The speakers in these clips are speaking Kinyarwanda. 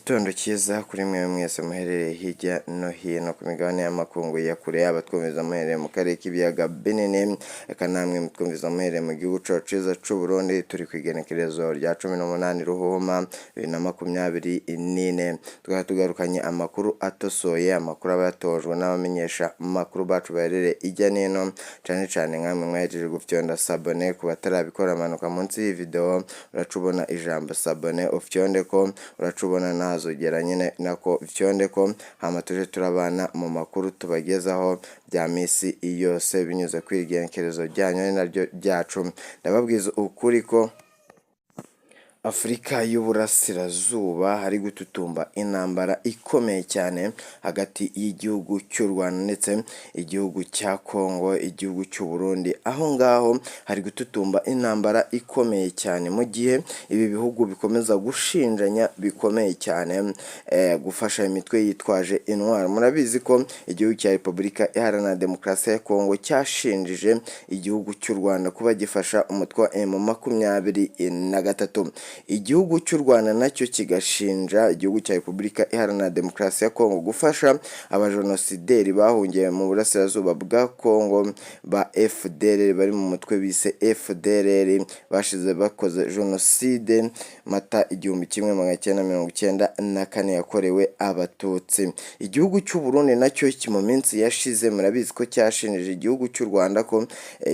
Igitondo cyiza kuri mwe mwese muherereye hirya no hino ku migabane y'amakungu ya kure, yaba twumviza muherereye mu karere k'ibiyaga binini, reka namwe mutwumviza muherereye mu gihugu cacu ciza c'u Burundi. Turi ku igenekerezo rya 18 Ruhuhuma 2024, tukaba tugarukanye amakuru atosoye, amakuru aba yatojwe n'abamenyesha amakuru bacu baherereye ijya n'ino, cane cane nkamwe mwahejeje gufyonda s'abonner. Ku batarabikora, manuka munsi y'iyi video, uraca ubona ijambo s'abonner, ufyonde ko, uraca ubona nahazogera nyine nako ufyonde ko, hama tuje turabana mu makuru tubagezaho bya misi yose binyuze kuri igenekerezo ryanyu ari naryo ryacu. Ndababwiza ukuri ko Afurika y'Uburasirazuba hari gututumba intambara ikomeye cyane hagati y'igihugu cy'u Rwanda ndetse igihugu cya Congo, igihugu cy'u Burundi. Aho ngaho hari gututumba intambara ikomeye cyane mu gihe ibi bihugu bikomeza gushinjanya bikomeye cyane gufasha imitwe yitwaje intwaro. Murabizi ko igihugu cya Repubulika Iharanira Demokarasi ya Congo cyashinjije igihugu cy'u Rwanda kuba gifasha umutwe wa M23. Igihugu cy'u Rwanda nacyo kigashinja igihugu cya Repubulika Iharanira Demokarasi ya Congo gufasha abajenosideri bahungiye mu burasirazuba bwa Congo ba FDLR, bari mu mutwe bise FDLR, bashize bakoze jenoside Mata 1994 yakorewe Abatutsi. Igihugu cy'u Burundi nacyo mu minsi yashize murabizi ko cyashinjije igihugu cy'u Rwanda ko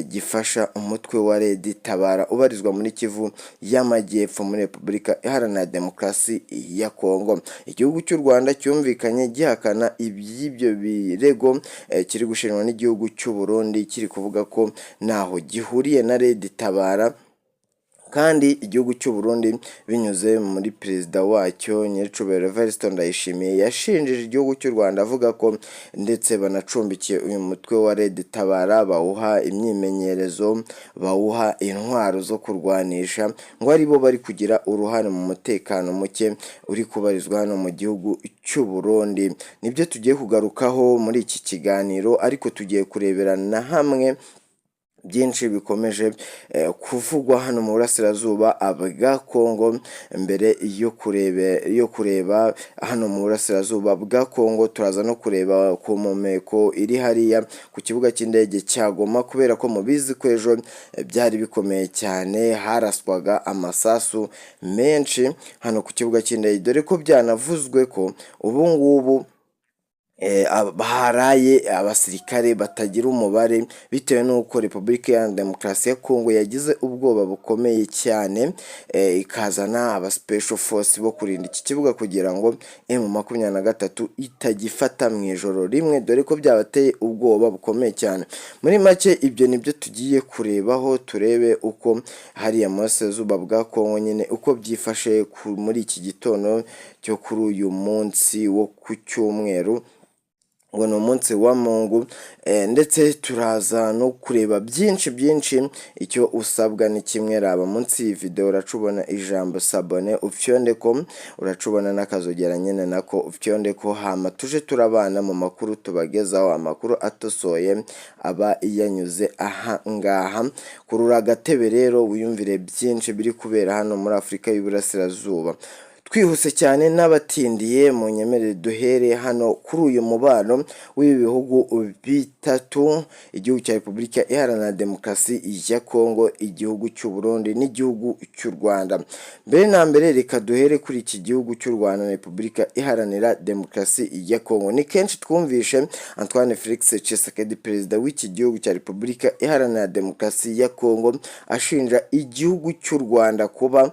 gifasha umutwe wa Red Tabara ubarizwa muri Kivu y'Amajyepfo muri Repubulika Iharanira Demokarasi ya Kongo. Igihugu cy'u Rwanda cyumvikanye gihakana iby'ibyo birego kiri gushinjwa n'igihugu cy'u Burundi, kiri kuvuga ko ntaho gihuriye na Red Tabara. Kandi igihugu cy'u Burundi, binyuze muri perezida wacyo Nyiricubahiro Evariste Ndayishimiye, yashinjije igihugu cy'u Rwanda avuga ko ndetse banacumbikiye uyu mutwe wa Red Tabara, bawuha imyimenyerezo, bawuha intwaro zo kurwanisha, ngo aribo bari kugira uruhare mu mutekano muke uri kubarizwa hano mu gihugu cy'u Burundi. Nibyo tugiye kugarukaho muri iki kiganiro, ariko tugiye kureberana hamwe byinshi bikomeje kuvugwa hano mu burasirazuba bwa Kongo. Mbere yo kureba hano mu burasirazuba bwa Kongo, turaza no kureba ku mpumeko iri hariya ku kibuga cy'indege cya Goma, kubera ko mubizi ko ejo byari bikomeye cyane, haraswaga amasasu menshi hano ku kibuga cy'indege, dore ko byanavuzwe ko ubu ngubu haraye abasirikare batagira umubare, bitewe n'uko Repubulika Iharanira Demokarasi ya Kongo yagize ubwoba bukomeye cyane, ikazana aba special force bo kurinda iki kibuga kugira ngo M23 itagifata mu ijoro rimwe, dore ko byabateye ubwoba bukomeye cyane. Muri make, ibyo nibyo tugiye kurebaho, turebe uko hariya mu burasirazuba bwa Kongo nyine uko byifashe muri iki gitondo cyo kuri uyu munsi wo ku cyumweru, ngo ni umunsi wa Mungu, ndetse turaza no kureba byinshi byinshi. Icyo usabwa ni kimwe: raba munsi y'iyi video, uraca ubona ijambo s'abonner, ufyonde ko, uraca ubona n'akazogera nyine nako ufyonde ko, hama tuje turabana mu makuru tubagezaho, amakuru atosoye aba yanyuze aha ngaha. Kurura agatebe rero wiyumvire byinshi biri kubera hano muri Afurika y'Iburasirazuba. Twihuse cyane n'abatindiye, mu nyemerere duhere hano kuri uyu mubano w'ibi bihugu bitatu: igihugu cya Repubulika Iharanira Demokarasi ya Kongo, igihugu cy'u Burundi n'igihugu cy'u Rwanda. Mbere na mbere, reka duhere kuri iki gihugu cy'u Rwanda na Repubulika Iharanira Demokarasi ya Kongo. Ni kenshi twumvishe Antoine Felix Tshisekedi, perezida w'iki gihugu cya Repubulika Iharanira Demokarasi ya Kongo, ashinja igihugu cy'u Rwanda kuba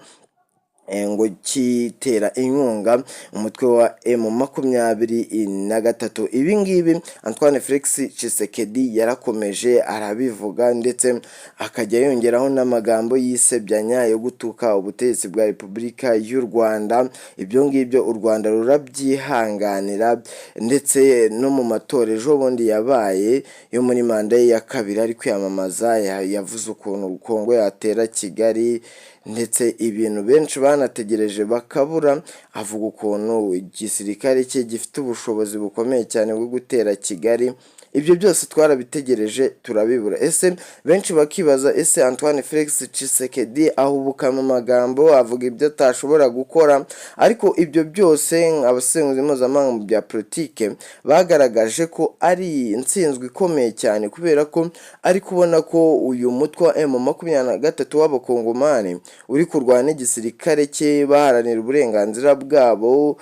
ngo kitera inkunga umutwe wa M23. Ibi ngibi Antoine Felix Tshisekedi yarakomeje arabivuga, ndetse akajya yongeraho n'amagambo y'isebyanya yo gutuka ubutegetsi bwa Repubulika y'u Rwanda. Ibyo ngibyo u Rwanda rurabyihanganira, ndetse no mu matora ejo bundi yabaye yo muri manda ye ya kabiri ari kwiyamamaza, yavuze ukuntu Kongo yatera Kigali, ndetse ibintu benshi banategereje bakabura, avuga ukuntu igisirikare cye gifite ubushobozi bukomeye cyane bwo gutera Kigali. Ibyo byose twarabitegereje turabibura. Ese benshi bakibaza, ese Antoine Felix Tshisekedi ahubuka mu magambo, avuga ibyo atashobora gukora? Ariko ibyo byose, abasesenguzi mpuzamahanga mu bya politike bagaragaje ko ari intsinzwi ikomeye cyane, kubera ko ari kubona ko uyu mutwe wa M23 w'Abakongomani uri kurwana n'igisirikare cye, baharanira uburenganzira bwabo,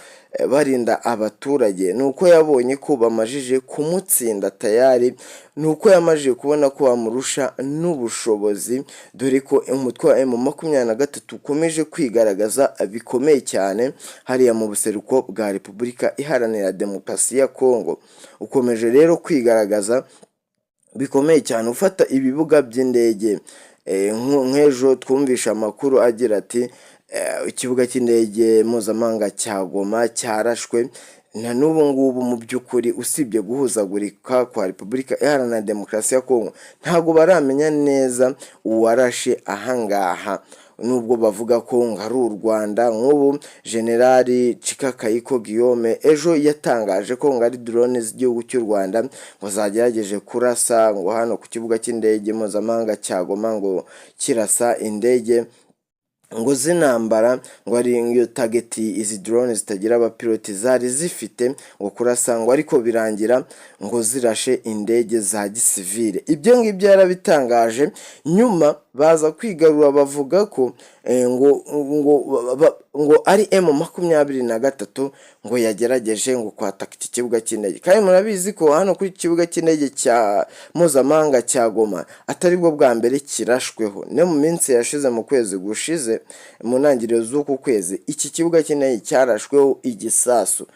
barinda abaturage. Ni uko yabonye ko bamajije kumutsinda tayari, ni uko yamajije kubona ko bamurusha n'ubushobozi, dore ko umutwe wa M23 ukomeje kwigaragaza bikomeye cyane hariya mu buseruko bwa Repubulika Iharanira Demokarasi ya Kongo. Ukomeje rero kwigaragaza bikomeye cyane, ufata ibibuga by'indege. Nk'ejo twumvishe amakuru agira ati ikibuga cy'indege mpuzamahanga cya Goma cyarashwe. Na n'ubu ngubu, mu by'ukuri, usibye guhuzagurika kwa Repubulika Iharanira Demokarasi ya Kongo, ntabwo baramenya neza uwarashe ahangaha, nubwo bavuga ko ngo ari u Rwanda. Nk'ubu Generali Cikakayiko Guillaume ejo yatangaje ko ngo ari drone z'igihugu cy'u Rwanda ngo zagerageje kurasa ngo hano ku kibuga cy'indege mpuzamahanga cya Goma, ngo kirasa indege ngo z'intambara, ngo ari iyo target izi drone zitagira abapiloti zari zifite ngo kurasa, ngo ariko birangira ngo zirashe indege za gisivile. Ibyo ngibyo yarabitangaje, nyuma baza kwigarura bavuga ko ngo ari M23 ngo yagerageje ngo kwataka iki kibuga cy'indege. Kandi murabizi ko hano kuri iki kibuga cy'indege cya mpuzamahanga cya Goma atari bwo bwa mbere kirashweho. No mu minsi yashize, mu kwezi gushize, mu ntangiriro z'uku kwezi, iki kibuga cy'indege cyarashweho igisasu.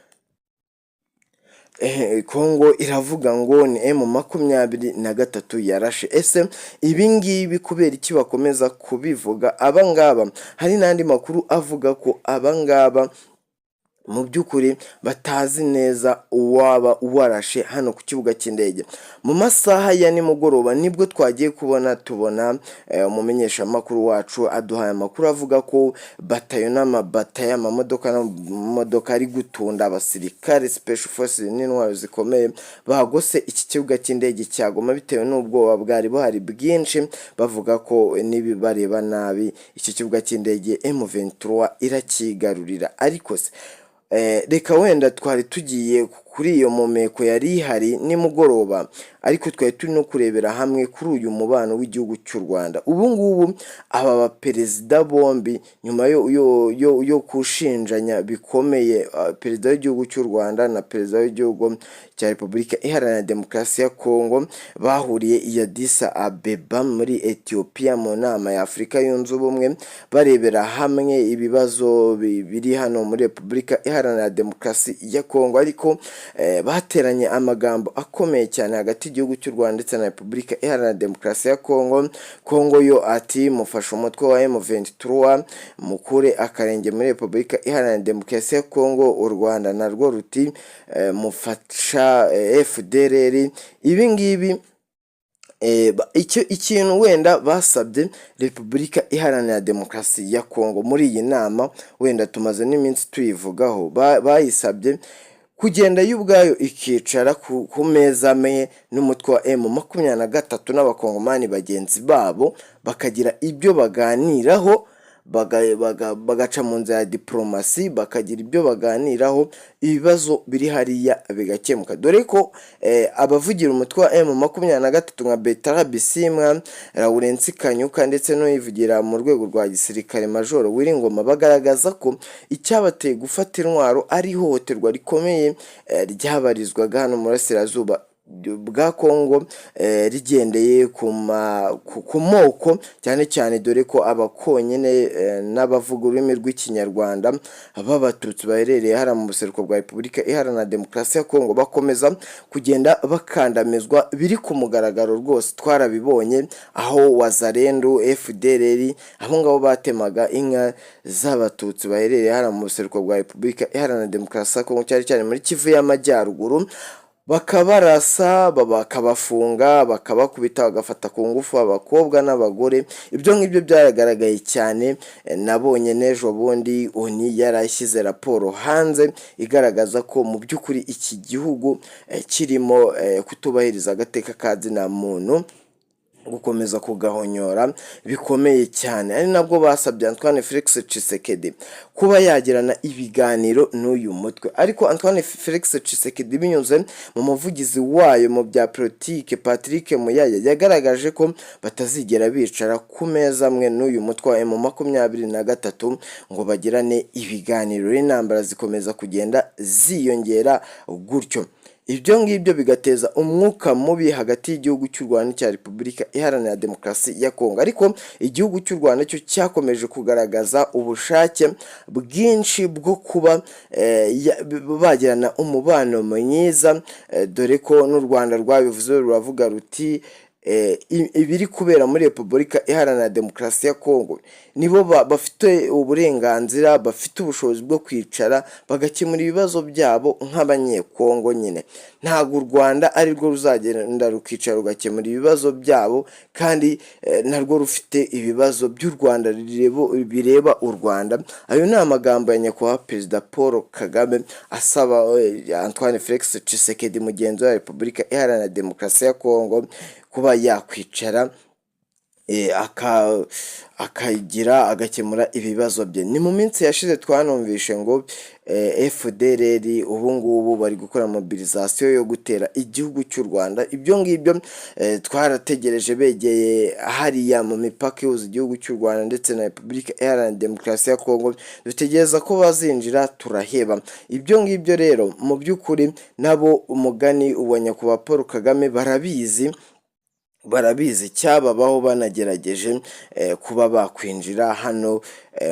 Kongo iravuga ngo ni M23 yarashe. Ese ibi ngibi kubera iki bakomeza kubivuga aba ngaba? Hari n'andi makuru avuga ko aba ngaba mu by'ukuri batazi neza uwaba warashe hano ku kibuga cy'indege. Mu masaha ya nimugoroba nibwo twagiye kubona tubona umumenyeshamakuru wacu aduhaye amakuru avuga ko batayo n'amabatayo, amamodoka n'amamodoka ari gutunda abasirikare, special forces n'intwaro zikomeye, bagose iki kibuga cy'indege cya Goma bitewe n'ubwoba bwari buhari bwinshi, bavuga ko nibibareba nabi iki kibuga cy'indege M23 irakigarurira. Ariko se reka wenda twari tugiye kuri iyo mumeko yari ihari nimugoroba, ariko twari turi no kurebera hamwe kuri uyu mubano w'igihugu cy'u Rwanda. Ubu ngubu aba baperezida bombi, nyuma yo kushinjanya bikomeye, perezida w'igihugu cy'u Rwanda na perezida w'igihugu cya Repubulika Iharanira Demokarasi ya Kongo bahuriye i Addis Abeba muri Ethiopia mu nama ya Afurika Yunze Ubumwe, barebera hamwe ibibazo biri hano muri Repubulika Iharanira Demokarasi ya Kongo. Ariko bateranye amagambo akomeye cyane hagati y'igihugu cy'u Rwanda ndetse na Repubulika Iharanira Demokarasi ya Kongo. Kongo yo ati mufashe umutwe wa M23, mukure akarenge muri Repubulika Iharanira Demokarasi ya Kongo. U Rwanda narwo ruti mufasha FDLR. Ibi ngibi icyo ikintu wenda basabye Repubulika Iharanira Demokarasi ya Kongo muri iyi nama, wenda tumaze n'iminsi tuyivugaho, bayisabye kugenda yo ubwayo ikicara ku meza amwe n'umutwe wa M23 n'Abakongomani bagenzi babo, bakagira ibyo baganiraho, bagaca mu nzira ya diporomasi, bakagira ibyo baganiraho, ibibazo biri hariya bigakemuka, dore ko abavugira umutwe wa M23 nka Bertrand Bisimwa, Lawrence Kanyuka ndetse n'uyivugira mu rwego rwa gisirikare Majoro Willy Ngoma bagaragaza ko icyabateye gufata intwaro ari ihohoterwa rikomeye ryabarizwaga hano mu burasirazuba bwa Kongo, rigendeye ku moko cyane cyane, dore ko abakonyine n'abavuga ururimi rw'Ikinyarwanda b'Abatutsi baherereye hariya mu buseruko bwa Repubulika Iharanira Demokarasi ya Kongo bakomeza kugenda bakandamizwa biri ku mugaragaro rwose. Twarabibonye aho Wazalendo, FDLR, abo ngabo batemaga inka z'Abatutsi baherereye hariya mu buseruko bwa Repubulika Iharanira Demokarasi ya Kongo, cyane cyane muri Kivu y'Amajyaruguru. Bakabarasa, bakabafunga, bakabakubita, bagafata ku ngufu abakobwa n'abagore. Ibyo ngibyo byaragaragaye cyane. Nabonye n'ejo bundi ONU yarashyize raporo hanze igaragaza ko mu by'ukuri iki gihugu kirimo kutubahiriza agateka ka zina muntu, gukomeza kugahonyora bikomeye cyane, ari nabwo basabye Antoine Felix Tshisekedi kuba yagirana ibiganiro n'uyu mutwe. Ariko Antoine Felix Tshisekedi, binyuze mu muvugizi wayo mu bya politike Patrick Muyaya, yagaragaje ko batazigera bicara ku meza amwe n'uyu mutwe wa M23 ngo bagirane ibiganiro. Intambara zikomeza kugenda ziyongera gutyo, ibyo ngibyo bigateza umwuka mubi hagati y'igihugu cy'u Rwanda n'icya Repubulika Iharanira Demokarasi ya Kongo. Ariko igihugu cy'u Rwanda cyo cyakomeje kugaragaza ubushake bwinshi bwo kuba bagirana umubano mwiza, dore ko n'u Rwanda rwabivuze, ruravuga ruti ibiri kubera muri Repubulika Iharanira Demokarasi ya Kongo, nibo bafite uburenganzira, bafite ubushobozi bwo kwicara bagakemura ibibazo byabo nk'Abanyekongo nyine. Ntabwo u Rwanda ari rwo ruzagenda rukicara rugakemura ibibazo byabo, kandi narwo rufite ibibazo by'u Rwanda bireba u Rwanda. Ayo ni amagambo ya Nyakubahwa Perezida Paul Kagame asaba Antoine Felix Tshisekedi, mugenzi wa Repubulika Iharanira Demokarasi ya Kongo, kuba yakwicara akagira agakemura ibibazo bye. Ni mu minsi yashize twanumvishe ngo FDLR ubu ngubu bari gukora mobilisation yo gutera igihugu cy'u Rwanda. Ibyo ngibyo twarategereje, begeye hariya mu mipaka ihuza igihugu cy'u Rwanda ndetse na Repubulika Iharanira Demokarasi ya Kongo, dutegereza ko bazinjira turaheba. Ibyo ngibyo rero mu by'ukuri nabo, umugani wa Nyakubahwa Paul Kagame, barabizi, barabizi cyababaho banagerageje kuba bakwinjira hano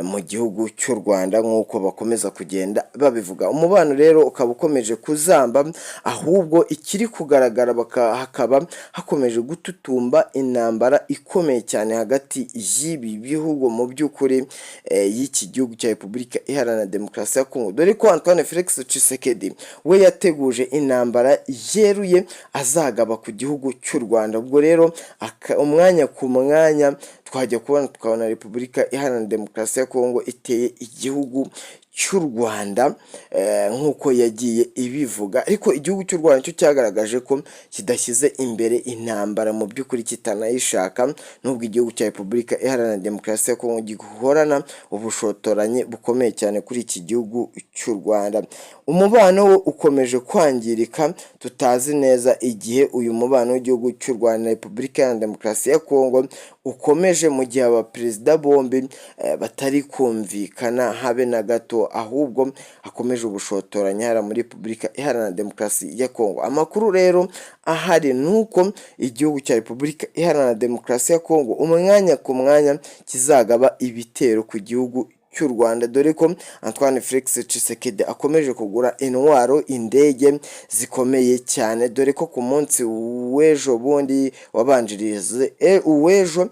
mu gihugu cy'u Rwanda nk'uko bakomeza kugenda babivuga. Umubano rero ukaba ukomeje kuzamba, ahubwo ikiri kugaragara hakaba hakomeje gututumba intambara ikomeye cyane hagati y'ibi bihugu mu by'ukuri, y'iki gihugu cya Repubulika Iharanira Demokarasi ya Kongo, dore ko Antoine Felix Tshisekedi we yateguje intambara yeruye azagaba ku gihugu cy'u Rwanda. Ubwo rero umwanya ku mwanya twajya kubona tukabona Repubulika Iharanira Demokarasi ya Kongo iteye igihugu cy'u Rwanda nk'uko yagiye ibivuga. Ariko igihugu cy'u Rwanda cyo cyagaragaje ko kidashyize imbere intambara mu by'ukuri, kitanayishaka, nubwo igihugu cya Repubulika Iharanira Demokarasi ya Kongo gihorana ubushotoranyi bukomeye cyane kuri iki gihugu cy'u Rwanda. Umubano wo ukomeje kwangirika, tutazi neza igihe uyu mubano w'igihugu cy'u Rwanda na Repubulika Iharanira Demokarasi ya Kongo ukomeje, mu gihe abaperezida bombi batari kumvikana habe na gato, ahubwo hakomeje ubushotoranyi hariya muri Repubulika Iharanira Demokarasi ya Kongo. Amakuru rero ahari ni uko igihugu cya Repubulika Iharanira Demokarasi ya Kongo umwanya ku mwanya kizagaba ibitero ku gihugu cy'u Rwanda, dore ko Antoine Felix Tshisekedi akomeje kugura intwaro, indege zikomeye cyane, dore ko ku munsi w'ejo bundi wabanjirije uw'ejo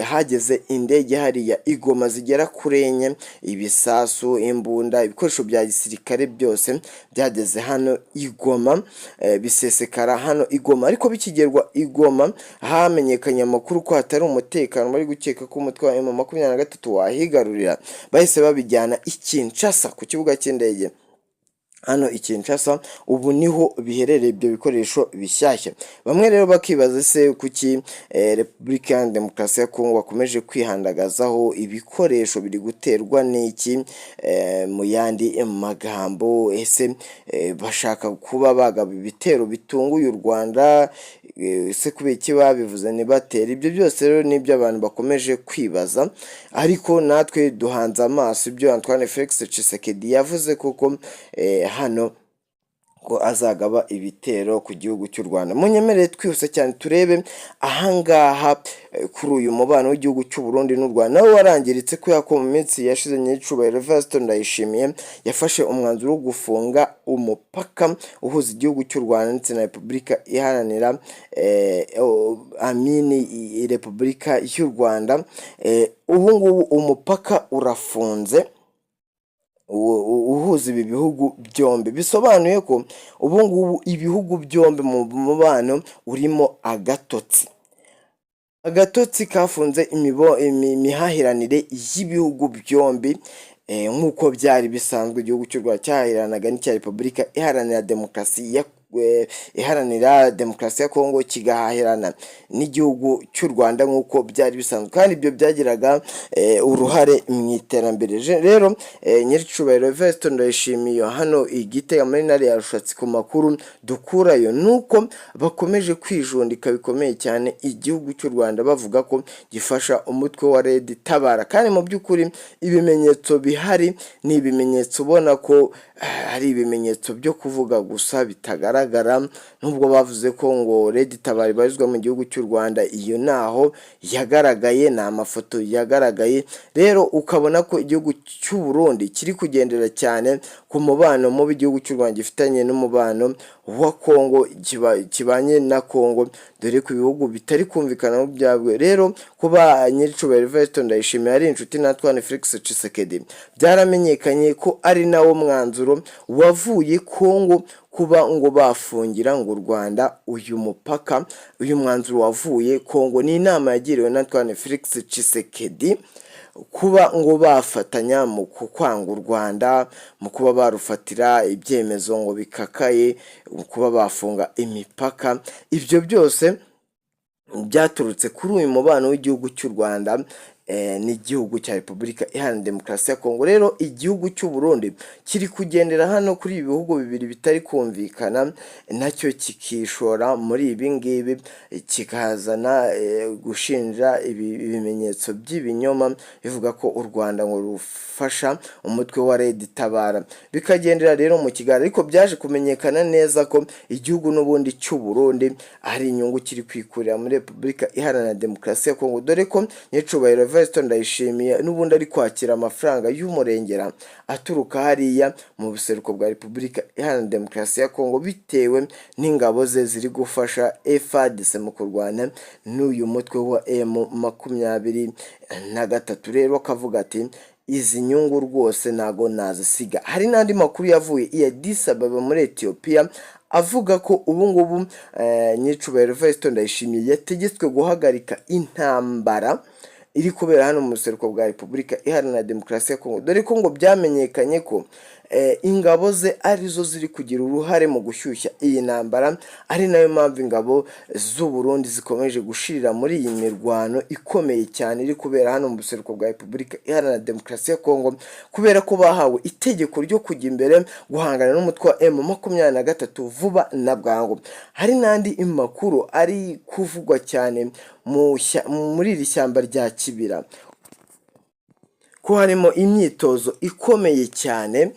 hageze indege hariya i Goma zigera kuri enye, ibisasu, imbunda, ibikoresho bya gisirikare byose byageze hano i Goma, bisesekara hano i Goma. Ariko bikigerwa i Goma hamenyekanye amakuru ko hatari umutekano, bari gukeka ko umutwe wa M23 wahigarurira, bahise babijyana i Kinshasa ku kibuga cy'indege hano i Kinshasa. Ubu niho biherereye ibyo bikoresho bishyashya. Bamwe rero bakibaza se kuki Repubulika ya Demokarasi ya Kongo bakomeje kwihandagazaho ibikoresho, biri guterwa n'iki? Mu yandi magambo, ese bashaka kuba bagaba ibitero bitunguye u Rwanda? Ese kubera iki babivuze ntibatere? Ibyo byose rero nibyo abantu bakomeje kwibaza, ariko natwe duhanze amaso ibyo Antoine Felix Tshisekedi yavuze, kuko hano ko azagaba ibitero ku gihugu cy'u Rwanda. Munyemerere twihuse cyane turebe ahangaha kuri uyu mubano w'igihugu cy'u Burundi n'u Rwanda, nawe warangiritse, kubera ko mu minsi yashize Nyiricyubahiro Evariste Ndayishimiye yafashe umwanzuro wo gufunga umupaka uhuza igihugu cy'u Rwanda ndetse na Repubulika Iharanira amini Repubulika y'u Rwanda. Ubu ngubu umupaka urafunze. uhuza ibi bihugu byombi. Bisobanuye ko ubu ngubu ibihugu byombi mu mubano urimo agatotsi, agatotsi kafunze imihahiranire y'ibihugu byombi nk'uko byari bisanzwe. Igihugu cy'u Rwanda cyahahiranaga n'icya Repubulika Iharanira Demokarasi ya Kongo, kigahahirana n'igihugu cy'u Rwanda nk'uko byari bisanzwe, kandi ibyo byagiraga uruhare mu iterambere. Rero nyiricubahiro Evariste Ndayishimiye hano i Gitega muri ntara ya Rushatsi, ku makuru dukurayo nuko bakomeje kwijundika bikomeye cyane igihugu cy'u Rwanda, bavuga ko gifasha umutwe wa Red Tabara, kandi mu by'ukuri ibimenyetso bihari ni ibimenyetso ubona ko ari ibimenyetso byo kuvuga gusa bitagaragara. Nubwo bavuze ko ngo Red Tabara ibarizwa mu gihugu cy'u Rwanda, iyo naho yagaragaye, ni amafoto yagaragaye. Rero ukabona ko igihugu cy'u Burundi kiri kugendera cyane ku mubano mubi igihugu cy'u Rwanda gifitanye n'umubano wa Kongo, kibanye na Kongo, dore ko ibihugu bitari kumvikana byabwe. Rero kuba nyiricubahiro Evariste Ndayishimiye ari inshuti na Antoine Felix Tshisekedi, byaramenyekanye ko ari nawo mwanzuro wavuye Kongo kuba ngo bafungira ngo u Rwanda uyu mupaka. Uyu mwanzuro wavuye Kongo ni inama yagiriwe na Antoine Felix Tshisekedi kuba ngo bafatanya mu kwanga u Rwanda, mu kuba barufatira ibyemezo ngo bikakaye, mu kuba bafunga imipaka. Ibyo byose byaturutse kuri uyu mubano w'igihugu cy'u Rwanda n'igihugu cya Repubulika Iharanira Demokarasi ya Kongo. Rero igihugu cy'u Burundi kiri kugendera hano kuri ibi bihugu bibiri bitari kumvikana, nacyo kikishora muri ibi ngibi, kikazana gushinja ibimenyetso by'ibinyoma bivuga ko u Rwanda ngo rufasha umutwe wa Red Tabara, bikagendera rero mu kiganiro. Ariko byaje kumenyekana neza ko igihugu n'ubundi cy'u Burundi ari inyungu kiri kwikurira muri Repubulika Iharanira Demokarasi ya Kongo, dore ko nyiricubahiro Evariste Ndayishimiye n'ubundi ari kwakira amafaranga y'umurengera aturuka hariya mu buseruko bwa Repubulika Iharanira Demokarasi ya Kongo, bitewe n'ingabo ze ziri gufasha FARDC mu kurwana n'uyu mutwe wa M23. Rero akavuga ati: "Izi nyungu rwose ntago nazisiga." Hari n'andi makuru yavuye i Addis Ababa muri Ethiopia avuga ko ubu ngubu nyiricubahiro Evariste Ndayishimiye yategetswe guhagarika intambara iri kubera hano mu buseruko bwa Repubulika Iharanira Demokarasi ya Kongo, dore ko ngo byamenyekanye ko ingabo ze arizo ziri kugira uruhare mu gushyushya iyi ntambara, ari nayo mpamvu ingabo z'u Burundi zikomeje gushirira muri iyi mirwano ikomeye cyane iri kubera hano mu buseruko bwa Repubulika Iharanira Demokarasi ya Kongo, kubera ko bahawe itegeko ryo kujya imbere guhangana n'umutwe wa M23 vuba na bwangu. Hari n'andi makuru ari kuvugwa cyane muri iri shyamba rya Kibira ko harimo imyitozo ikomeye cyane.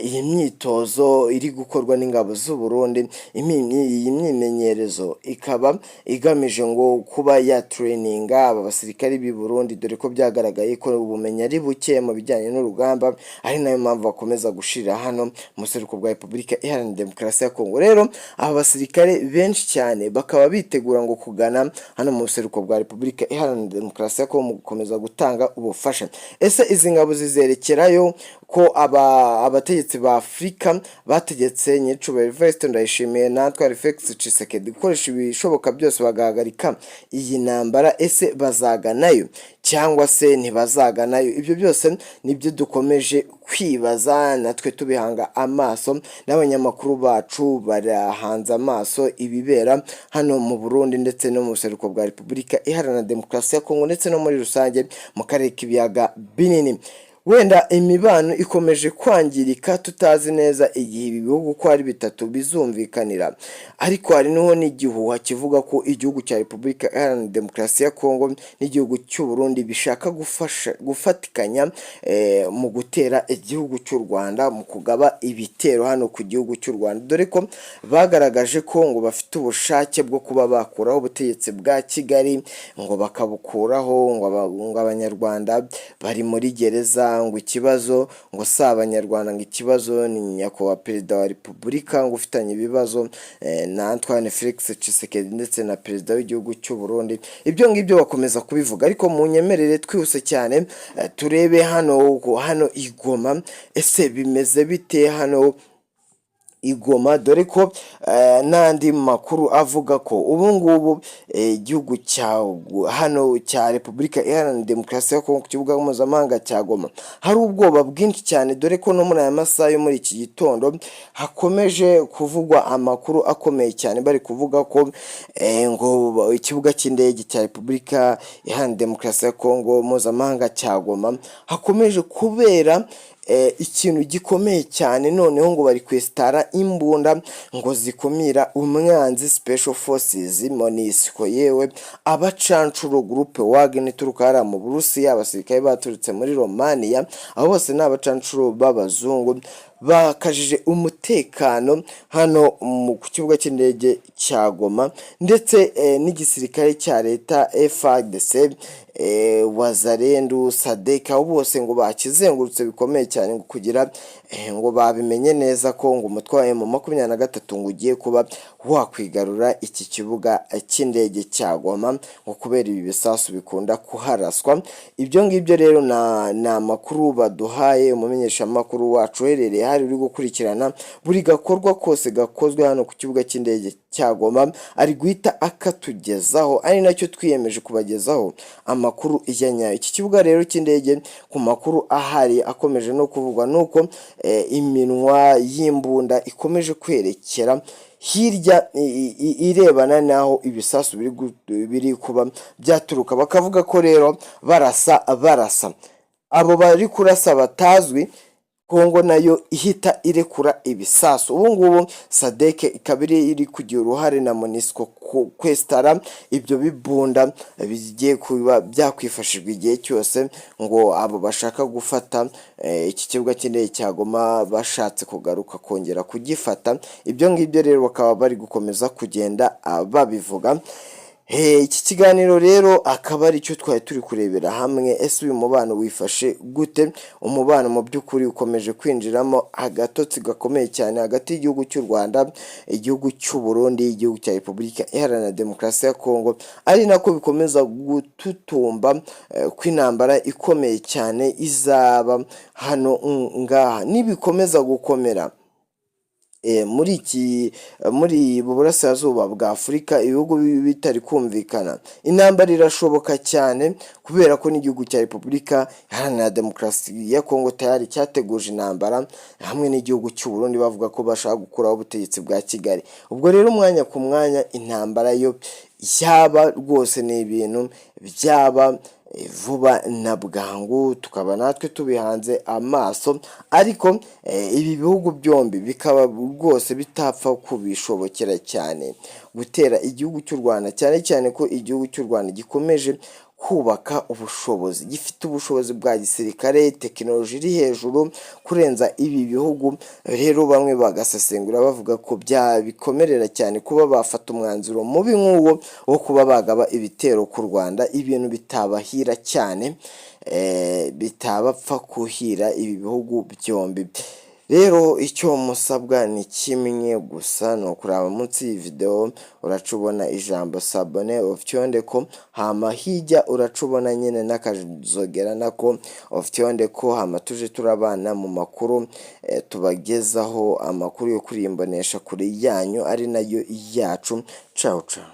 Iyi myitozo iri gukorwa n'ingabo z'u Burundi, iyi myimenyerezo ikaba igamije ngo kuba yatraininga aba basirikari b'i Burundi, dore ko byagaragaye ko ubumenyi ari buke mu bijyanye n'urugamba, ari nayo mpamvu bakomeza gushirira hano mu buseruko bwa Repubulika Iharanira Demokarasi ya Kongo. Rero aba basirikare benshi cyane bakaba bitegura ngo kugana hano mu buseruko bwa Repubulika Iharanira Demokarasi ya Kongo mu gukomeza gutanga ubufasha. Ese izi ngabo zizerekerayo ko aba abategetsi ba Afurika bategetse nyiricubahiro Evariste Ndayishimiye na Antoine Felix Tshisekedi gukoresha ibishoboka byose bagahagarika iyi ntambara? Ese bazaganayo cyangwa se ntibazaganayo? Ibyo byose nibyo dukomeje kwibaza natwe tubihanga amaso, n'abanyamakuru bacu barahanze amaso ibibera hano mu Burundi ndetse no mu buseruko bwa Repubulika Iharanira Demokarasi ya Kongo, ndetse no muri rusange mu karere k'Ibiyaga Binini. Wenda imibano ikomeje kwangirika, tutazi neza igihe ibi bihugu uko ari bitatu bizumvikanira. Ariko hari niho n'igihuha kivuga ko igihugu cya Repubulika Iharanira Demokarasi ya Kongo n'igihugu cy'u Burundi bishaka gufasha gufatikanya mu gutera igihugu cy'u Rwanda, mu kugaba ibitero hano ku gihugu cy'u Rwanda, dore ko bagaragaje ko ngo bafite ubushake bwo kuba bakuraho ubutegetsi bwa Kigali, ngo bakabukuraho, ngo Abanyarwanda bari muri gereza. Ngo ikibazo ngo si Abanyarwanda, ngo ikibazo ni nyakubahwa Perezida wa Repubulika, ngo ufitanye ibibazo na Antoine Felix Tshisekedi ndetse na Perezida w'igihugu cy'u Burundi. Ibyo ngibyo bakomeza kubivuga, ariko mu nyemerere twihuse cyane turebe hano i Goma. Ese bimeze bite hano i Goma? Dore ko n'andi makuru avuga ko ubu ngubu igihugu cya hano cya Repubulika Iharanira Demokarasi ya Kongo, ku kibuga mpuzamahanga cya Goma hari ubwoba bwinshi cyane, dore ko no muri aya masaha yo muri iki gitondo hakomeje kuvugwa amakuru akomeye cyane. Bari kuvuga ko ngo ikibuga cy'indege cya Repubulika Iharanira Demokarasi ya Kongo mpuzamahanga cya Goma hakomeje kubera ikintu gikomeye cyane. Noneho ngo bari kwesitara imbunda ngo zikumira umwanzi, special forces, MONUSCO, yewe abacancuro, groupe Wagner ituruka hariya mu Burusiya, abasirikare baturutse muri Romania, aho bose ni abacancuro b'abazungu, bakajije umutekano hano ku kibuga cy'indege cya Goma, ndetse n'igisirikare cya leta FARDC, Wazalendo, SADC, abo bose ngo bakizengurutse bikomeye cyane, ngo kugira ngo babimenye neza ko ngo umutwe wa M23 ngo ugiye kuba wakwigarura iki kibuga cy'indege cya Goma, ngo kubera ibi bisasu bikunda kuharaswa. Ibyo ngibyo rero ni amakuru baduhaye umumenyeshamakuru wacu uherereye hari, uri gukurikirana buri gakorwa kose gakozwe hano ku kibuga cy'indege cya Goma, ari guhita akatugezaho, ari nacyo twiyemeje kubagezaho amakuru ya nyayo. Iki kibuga rero cy'indege, ku makuru ahari akomeje no kuvugwa, nuko iminwa y'imbunda ikomeje kwerekera hirya irebana n'aho ibisasu biri kuba byaturuka. Bakavuga ko rero barasa barasa, abo bari kurasa batazwi, Kongo nayo ihita irekura ibisasu. Ubu ngubu SADC ikaba iri kugira uruhare na MONUSCO kwesitara ibyo bibunda bigiye kuba byakwifashishwa igihe cyose ngo abo bashaka gufata iki kibuga cy'indege cya Goma bashatse kugaruka kongera kugifata. Ibyo ngibyo rero bakaba bari gukomeza kugenda babivuga. Iki kiganiro rero akaba ari cyo twari turi kurebera hamwe. Ese uyu mubano wifashe gute? Umubano mu by'ukuri ukomeje kwinjiramo agatotsi gakomeye cyane hagati y'igihugu cy'u Rwanda, igihugu cy'u Burundi, igihugu cya Repubulika Iharanira Demokarasi ya Kongo, ari nako bikomeza gututumba kw'intambara ikomeye cyane izaba hano ngaha nibikomeza gukomera muri ubu burasirazuba bwa Afurika, ibihugu bitari kumvikana. Intambara irashoboka cyane, kubera ko n'igihugu cya Repubulika Iharanira Demokarasi ya Kongo tayari cyateguje intambara hamwe n'igihugu cy'u Burundi, bavuga ko bashaka gukuraho ubutegetsi bwa Kigali. Ubwo rero umwanya ku mwanya intambara yo yaba rwose, ni ibintu byaba vuba na bwangu, tukaba natwe tubihanze amaso, ariko ibi bihugu byombi bikaba rwose bitapfa kubishobokera cyane gutera igihugu cy'u Rwanda, cyane cyane ko igihugu cy'u Rwanda gikomeje kubaka ubushobozi, gifite ubushobozi bwa gisirikare, tekinoloji iri hejuru kurenza ibi bihugu. Rero bamwe bagasesengura bavuga ko byabikomerera cyane kuba bafata umwanzuro mubi nk'uwo wo kuba bagaba ibitero ku Rwanda, ibintu bitabahira cyane, bitabapfa kuhira ibi bihugu byombi. Rero icyo musabwa ni kimwe gusa, ni ukuraba munsi y'iyi video, uraca ubona ijambo s'abonner, ufyonde ko, hama hirya uraca ubona nyine n'akazogera, nako ufyonde ko, hama tuje turabana mu makuru tubagezaho, amakuru yo kuri iyi mbonesha kure yanyu ari nayo yacu. Cawu cawu.